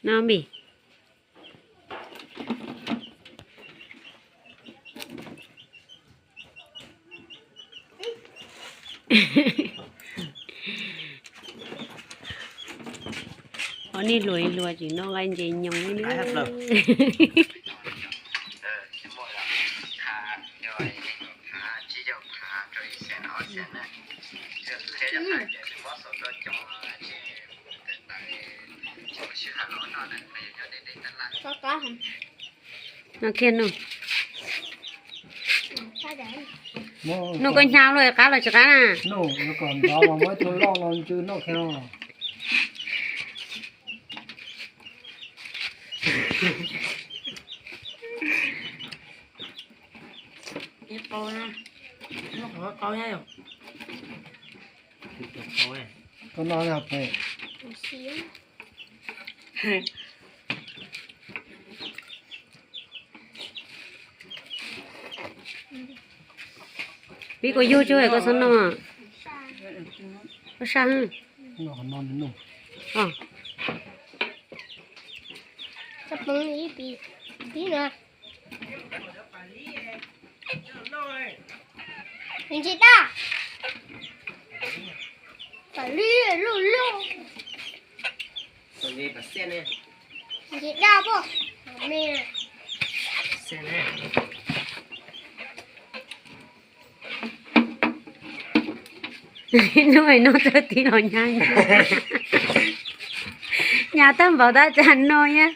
No npis. Ob niag hluas ib hluas tsis noj nqaij ntses nyoos li. Noj kiag noj. Noj koj hnyav luaj, qab los tsis qab na. Pib kua yug tsuag koj txhob noj. Koj saj. Ntsis daj. Pam li loj loj. Ntsis daj poj me. Hnub no txawj tig los nyag, nyag tag npaum tab txaj no nyab.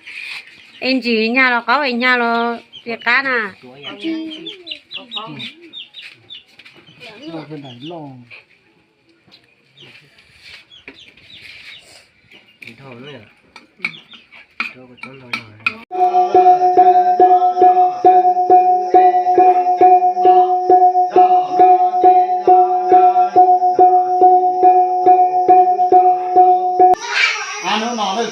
Es ntsis nyag los qaub es nyag los li qab na. Hnub no lawm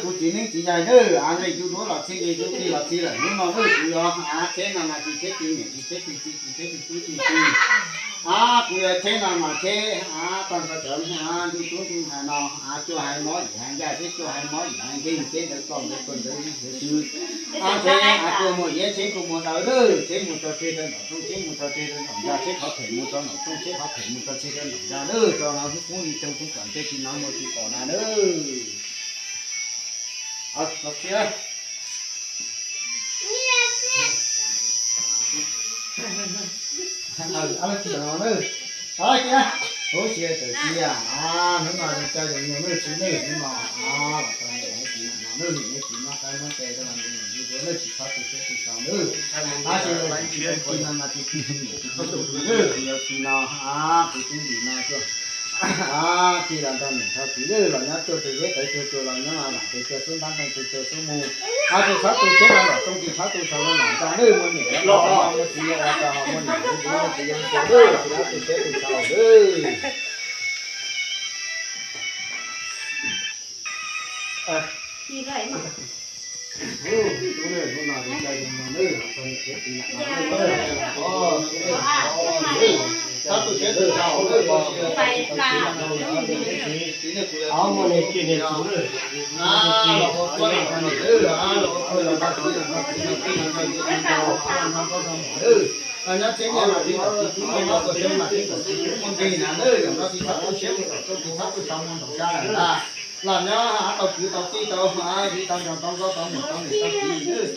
kuv txiv neeb txiv yaig lawm, nej yug duab los txhij, yug txhij los txhij lawm. Hnub no lawm kuv yuav cheb no mas tsis cheb tsis niam tsis cheb tsis txiv tsis cheb tsis tub tsis ki. Kuv yuav cheb no mas cheb tag nrho cov ntuj tub ntuj hais no, cuaj hais mob yim hais ncaj thiab cuaj hais mob yim hais nkeeg, cheb ntawd txog ntawd txog ntawd xwb. Cheb kuj muaj iab cheb kuj muaj daw lawm, cheb mus tso tseg rau nraum rooj cheb mus tso tseg rau nraum ntxa, cheb qhov phem mus tso nraum rooj cheb qhov phem mus tso tseg rau nraum ntxa lawm, tso no hnub poob li coog poob kom tej tsis no muaj tsis pom na lawm. Huv sia tawm sia, hnub no zoo caij zoo nyoog nawj txiv nawj, hnub no los tau niam txiv no nawj, niam txiv muab qaib muab tes rau los ntxim hlub nawj, tsis txhob tu siab tu xaus nawj. Tab sis yog tsis tau txiv no mas tus txiv tsis niam tsis txiv tsis tub txiv nawj, kuv yuav txiv no, kuv tub ntim no tuaj. Tij laug nrog niam nrog txiv lawm los nyob tuaj tus zeb tawv tuag tuag los nyob lam tus tuag xub ntab ntoo tus tuag xub mus. Tsis txhob tu siab rau nraum rooj tsis txhob tu xaus rau nraum ntxa nawj, muaj niam yuav ua tau ho muaj txiv yuav ua tau ho muaj niam yuav ua tau ho muaj txiv yuav ua tau nawj, tsis txhob tu siab tu xaus nawj. Los nyob txhiab nyiaj mas txhiab kaum txhiab, txhiab muaj nqi na nawb, yog no tsis txhob tu siab mus nraum rooj tsis txhob tu xaus mus nraum ntxa lawm ntag. Los nyob tau kwv tau tij tau viv tau nrog tau nkauj tau muam tau niam tau txiv nawb.